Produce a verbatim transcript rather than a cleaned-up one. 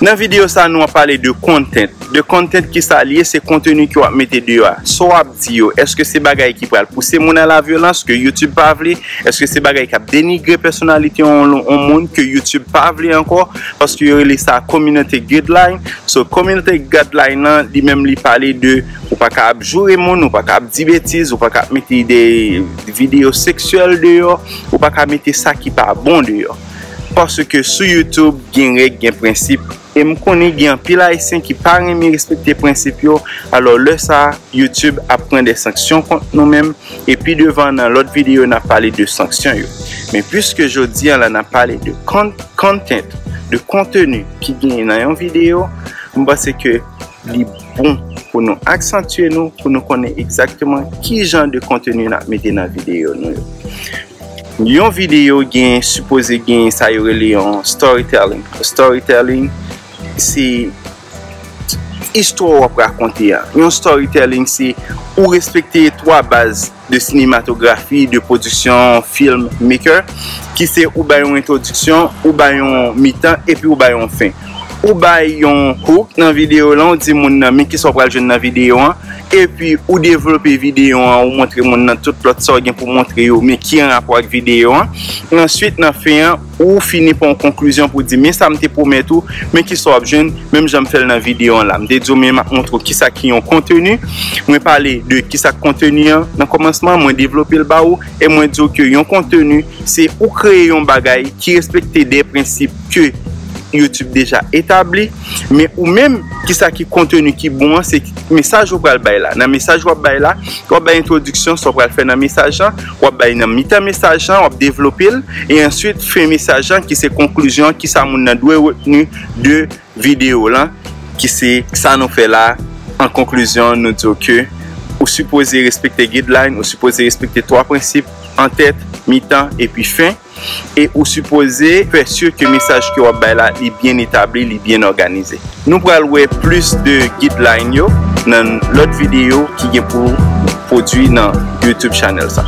Nan videyo sa, nou ap pale de content. De content, ki sa l ye? Se konteni ke w ap mete deyò a. Sa w ap di yo, èske se bagay ki pral pouse moun a la vyolans ke YouTube pa vle? Èske se bagay k ap denigre pèsonalite yon, yon moun ke YouTube pa vle ankò? Paske yo rele sa community guideline. So, community guideline nan, li menm, li pale de ou pa ka ap joure moun, ou pa ka ap di betiz, ou pa ka ap mete de videyo seksyèl deyò, ou pa ka mete sa ki pa bon deyò. Paske sou YouTube, gen règ, gen prensip. E m konnen gen anpil Ayisyen ki pa renmen respekte prensip yo. Alò, lè sa a, YouTube ap pran de sanksyon kont nou menm. E pi devan, nan lòt videyo, n ap pale de sanksyon yo. Men piske jodi a la, n ap pale de con-, content, de konteni ki genyen nan yon videyo, m panse ke li bon pou nou aksantye nou, pou nou konnen egzakteman ki jan de konteni n ap mete nan videyo nou yo. Yon videyo gen, sipoze gen sa yo rele yon storytelling. Storytelling, se istwa w ap rakonte a. Yon storytelling, se ou respekte twa baz de sinematografi, de pwodiksyon, filmmaker, ki se ou bay yon entwodiksyon, ou bay yon mitan, epi ou bay yon fen. Ou bay yon hook nan videyo lan, ou di moun nan, men kisa w pral jwenn nan videyo an, epi ou devlope videyo an, ou montre moun nan tout lòt sa w gen pou montre yo, men ki an rapò ak videyo an. Answit, nan fen an, ou fini pa yon konklizyon pou di, men sa m te pwomèt ou, men kisa w ap jwenn, menm jan m fè l nan videyo an la. M te di w, men m ap montre w kisa ki yon konteni. Mwen pale de kisa k konteni an nan kòmansman, mwen devlope l ba ou, e mwen di w ke yon konteni, se ou kreye yon bagay ki respekte de prensip ke YouTube deja etabli, men ou menm, kisa ki konteni ki bon an, se mesaj ou pral bay la. Nan mesaj w ap bay la, w ap bay entwodiksyon, sa w pral fè nan mesaj lan, w ap bay nan mitan mesaj lan, w ap devlope l, e answit, fen mesaj lan, ki se konklizyon, kisa moun nan dwe retni de videyo lan, ki se sa nou fè la. An konklizyon, nou di w ke ou sipoze respekte guideline, ou sipoze respekte twa prensip, antèt, mitan, epi fen. E ou sipoze fè si ke mesaj ke w ap bay la, li byen etabli, li byen òganize. Nou pral wè plis de guideline yo nan lòt videyo ki gen pou pwodui nan YouTube channel sa.